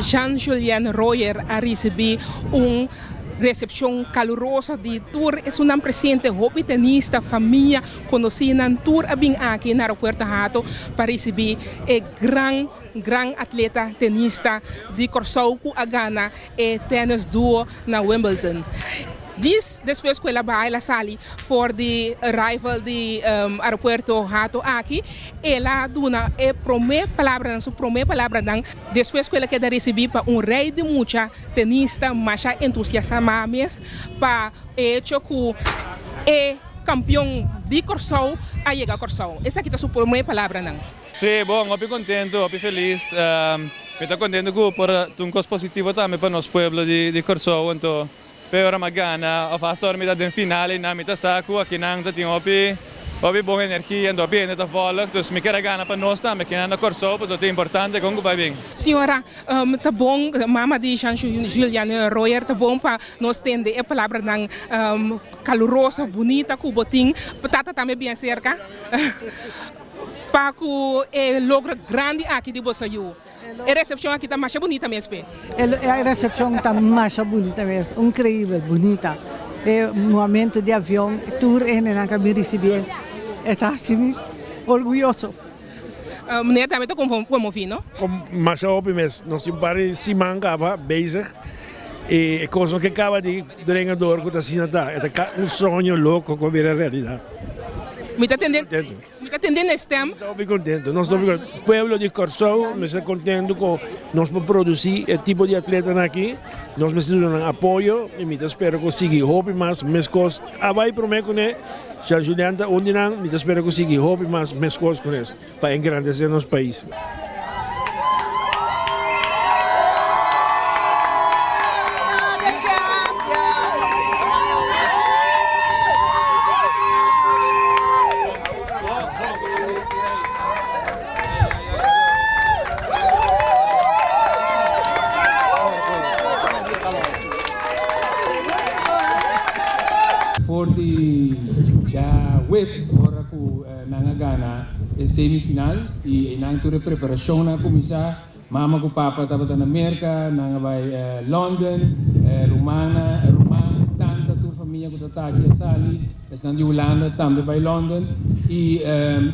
Jean Julien Royer a risibí un resepshon kaluroso di tur esunnan presente, hopi tenista, famia, konosínan tur a bin aki na aeropuerto Hato pa risibí e gran gran atleta tenista di Kòrsou ku a gana e tennis duo na Wimbledon. Djis despues ku el a baha el a sali for di arrival di aeropuerto Hato aki, el a duna e prome palabranan, su prome palabranan despues ku el a keda risibí pa un rei di mucha tenista masha entusiasmá mes pa e hecho ku e kampion di Kòrsou a yega Kòrsou. Esaki ta su prome palabranan. Sí, bon, hopi kontentu, hopi felis. Mi ta kontentu ku por ta un kos positivo tambe pa nos pueblo di Kòrsou. Anto p'e ora mi a gana òf asta ora mi ta den final einan mi ta sa ku akinan ta tin hopi hopi bon energia, anto hopi hende ta vòlg. Dus mi kier a gana pa nos tambe akinan na Kòrsou pasobra ta importante kon ku bai bin. Señora, ta bon, mama di Jean Julian Royer, ta bon pa nos tende e palabranan kaluroso, bunita ku bo tin. Tata tambe bien serka. Pa ku e logro grandi aki di boso yu. E resepshon aki ta masha bunita mes pe. E resepshon ta masha bunita mes, inkreibel bunita. E momento di avion tur e hendenan ka bin risibié e ta hasi mi orguyoso. Meneer tambe ta konmoví no? Masha hopi mes. Nos tin un par di siman kaba bezig i e kos no ke kaba di drenga dor ku ta asina ta. E ta un soño loko ku a bira realidat. Mi ta tende mi ta tende na stem. Mi ta hopi kontentu. Nos ta hopi kontentu. Pueblo di Kòrsou mester kontentu ku nos por produsí e tipo di atletanan aki. Nos mester duna nan apoyo i mi ta spera ku sigui hopi mas meskos a bai promé kuné. Jean Julian ta un di nan. Mi ta spera ku sigui hopi mas meskos kuné pa engrandesé nos pais. For di djaweps ora ku Nan a gana e semifinal y eynan tur e preparacionnan a cuminsa. Mama cu papa tabata na Merca, nan a bay London, rumana, ruman, tanta, tur famia cu ta aki a sali, esnan di Hulanda tambe bay London y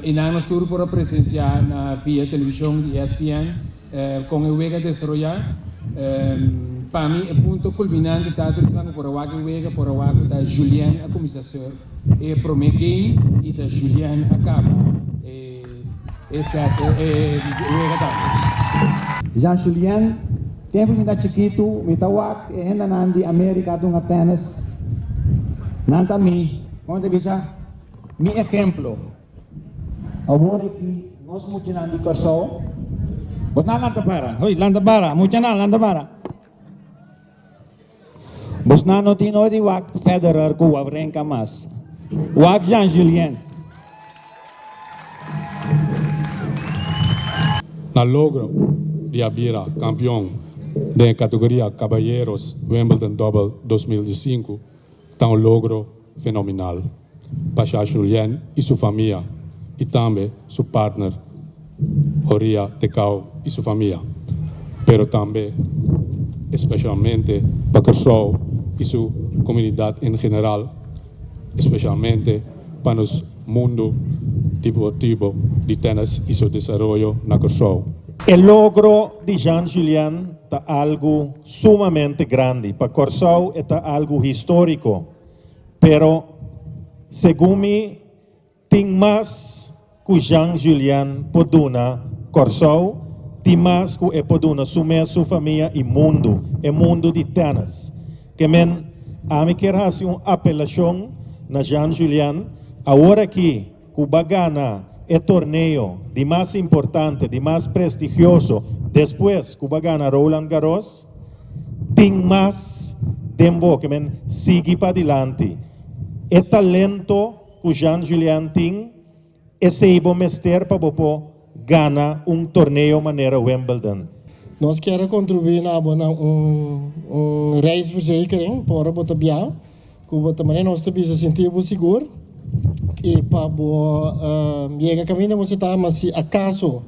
eynan nos tur por a presencia na via television di ESPN con e wega a desaroya. Pa mi e punto culminante ta tur esnan cu por a wak e wega por a wak cu ta Julien a cuminsa surf. E prome game y ta Julien a caba e set e wega tambe. Jean Julien, Tempu mi ta chikitu mi ta wak e hendenan di Amerika dunga tennis. Nan ta mi, kon ta bisa, mi ehemplo. Awor aki nos muchanan di Kòrsou, bosnan lanta para, hoy lanta para, muchanan lanta para. Bosnan no tin odi wak Federer ku Wawrinka mas. Wak Jean Julien. Na logro di a bira kampion den e kategoria Caballeros Wimbledon Double 2005 ta un logro fenomenal pa Jean Julien y su famia y tambe su partner Horia Tecau y su famia, pero tambe especialmente pa Kòrsou y su comunidad en general, especialmente pa nos mundo deportivo di tennis y su desaroyo na Kòrsou. E logro di Jean Julien ta algu sumamente grandi. Pa Kòrsou e ta algu históriko. Pero segun mi tin mas ku Jean Julian por duna Kòrsou, tin mas ku e por duna su mes, su famia i mundu, e mundu di tènis. Ke men, ami kier hasi un apelashon na Jean Julian, awor aki ku ba gana e torneo di mas importante, di mas prestigioso, despues ku ba gana Roland Garros, Tin mas den bo ke men sigui padilanti. E talento ku Jean Julian tin, esei bo mester pa bo por gana un torneo manera Wimbledon. Nos kier a contribui na bo na un un reisverzekering pa ora bo ta bia ku bo ta manera nos ta bisa sinti bo sigur i pa bo yega kaminda bo ta ma si akaso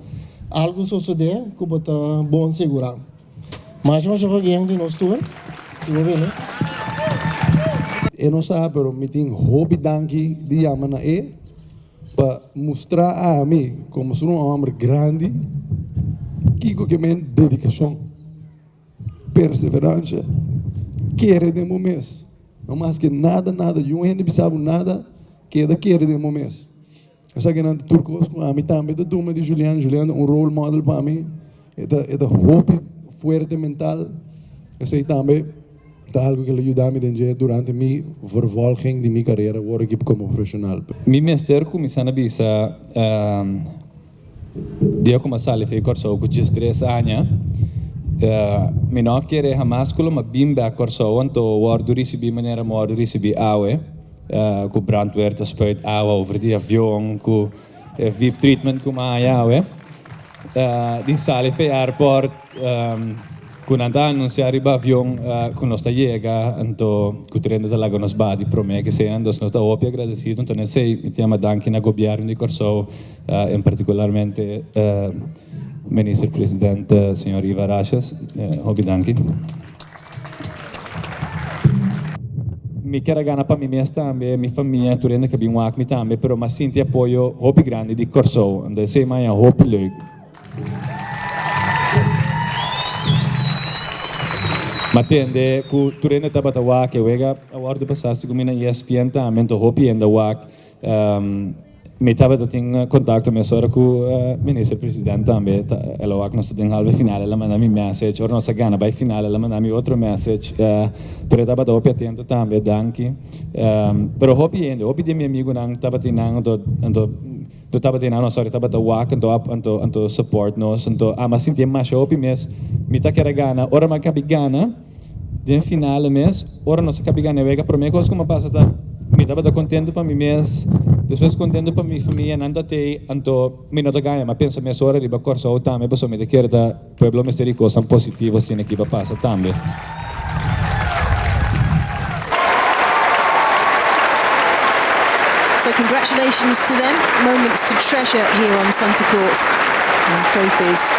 algu sosode ku bo ta bon segura. Masha masha pabien di nos tur di bo bini. E no sa pero mi tin hopi danki di yama na e pa mustra ami como su un homber grandi kico ke men dedicacion, perseverancia, kere den bo mes. No maske nada nada yun hende bisa bo nada keda kere den bo mes. Esakinan ta tur kos ku ami tambe ta duma di Julian. Julian ta un role model pa mi. E ta e ta hopi fuerte mental. Esei tambe ta algu ku lo yuda mi den dje durante mi vervolging di mi karera wor aki komo profeshonal. Mi mester kuminsá na bisa dia ku mi a sali for di Kòrsou ku diestres aña. Mi no a kere hamas ku lo mi a bin bèk Kòrsou anto wòrdu risibí manera mi wòrdu risibí awe. Ku brandweer ta spuit awa over di avion, ku e vip treatment ku mi a haña awe. Di sali p'e airport ku nan ta anunsiá riba avion ku nos ta yega, anto ku trende ta laga nos baha di promé ke sea. Entonces nos ta hopi agradesido. Anto nesei mi ta yama danki na gobièrnu di Kòrsou, en partikularmente Minister President señor Ivar Asjes. Hopi danki. Mi kier a gana pa mi mes tambe, mi famia, tur hende ke bin wak mi tambe, pero mi a sinti apoyo hopi grandi di Kòrsou, anto esei mi a haña hopi leuk. Mi a tende ku tur hende tabata wak e wega a wòrdu pasá segun mi na ESPN tambe, anto hopi hende a wak. Mi tabata tin contacto mesora cu Minister President tambe, el a wak nos ta den halve final, el a manda mi message, ora nos a gana bay final el a manda mi otro message, pero e tabata hopi atento tambe, danki. Pero hopi hende, hopi di mi amigunan tabatin nan anto anto no tabatin nan no sorry tabata wak anto anto anto support nos, anto ama sinti masha hopi mes, mi ta kere gana, ora mi a kabi gana. Den finale mes, ora nos a kabi gana e wega, prome kos ku mi a pasa ta mi tabata kontentu pa mi mes, despues kontentu pa mi famia, nan ta tei, anto mi no ta gaña, mi a pensa mesora riba Kòrsou tambe pasobra mi ta kere ta pueblo mester di kosnan positivo asina aki pa pasa tambe. So congratulations to them, moments to treasure here on Centre Court and trophies.